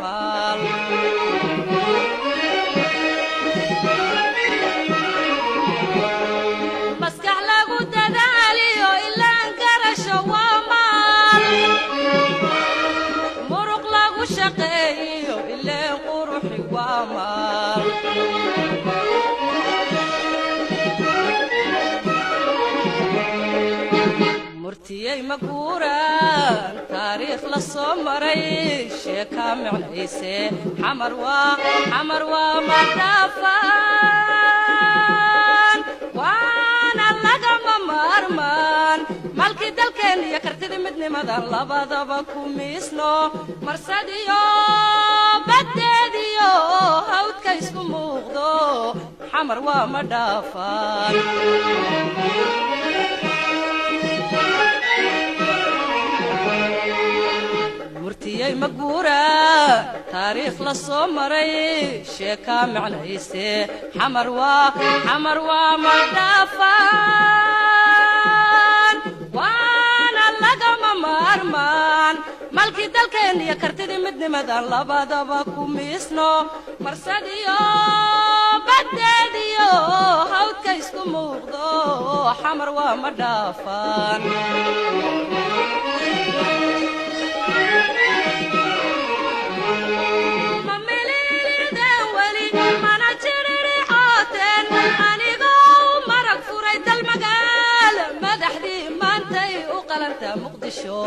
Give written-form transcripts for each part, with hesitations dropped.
waa maal. Maskax lagu dadaaliyo ilaan garasho waa maal. Muruq lagu shaqeeyo ileen quruxi waa maal. Murtiyey ma guuraan taariikh la soo maray, sheekaa micnayse Xamar waa, Xamar waa madhaafaan, waana lagama maarmaan. Malkii dalkeen iyo kartidii midnimadan labadaba ku miisno, marsadiyo baddeediyo hawdka isku muuqdo, Xamar waa ma dhaafaan. Murtiyey ma guuraa taariikh la soo maray, sheekaa micnayse Xamar waa, Xamar waa ma dhaafaan, waana lagama maarmaan. Malkii dalkeen iyo kartidii midnimadan labadaba ku miisno, marsadiyo baddeediyo hawdka isku muuqdo, Xamar waa ma dhaafaan. Ma miliilideen weli mana jiriricooteen anigoo marag furay dalmagaal madaxdii maantay u qalanta Muqdisho.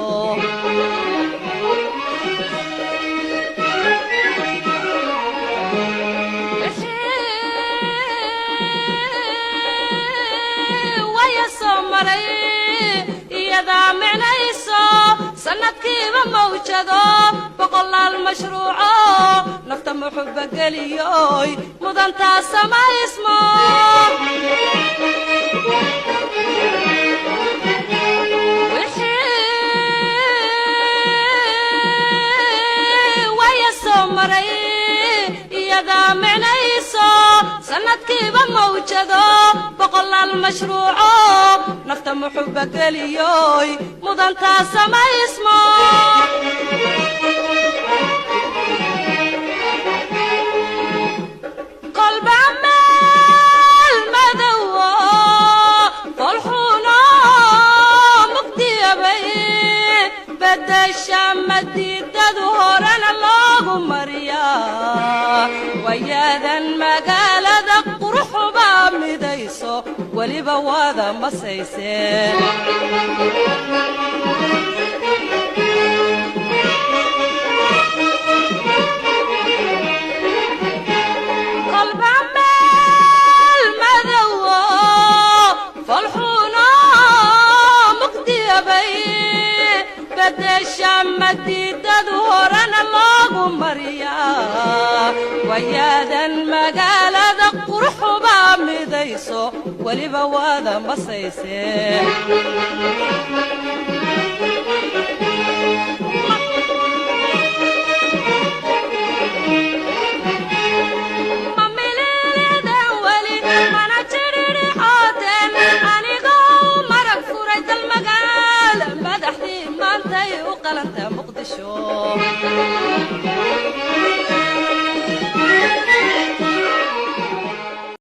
Wixii waya soo maray iyadaa micnayso, sanadkiiba mawjado boqolaal mashruuco nafta muxuba geliyoy mudantaa samaysmo. Wixii waya soo maray iyadaa micnayso, sanadkiiba mawjado boqolaal mashruuco nafta muxuba geliyoy mudantaa samaysmo. Kolba meel madowo folxuno mugdiyabay bedesha madiidadu horena loogu mariyaa, wayaadan magaalada quruxubaa midayso weliba waada masayse. Kolba meel madowo folxuno mugdiyabay bedesha madiidadu horena loogu mariyaa, wayaadan magaalada quruxubaa midayso weliba waada masayse. Ma miliilideen weli mana jiriricooteen anigoo marag furay dalmagaal madaxdii maantay u qalanta Muqdisho.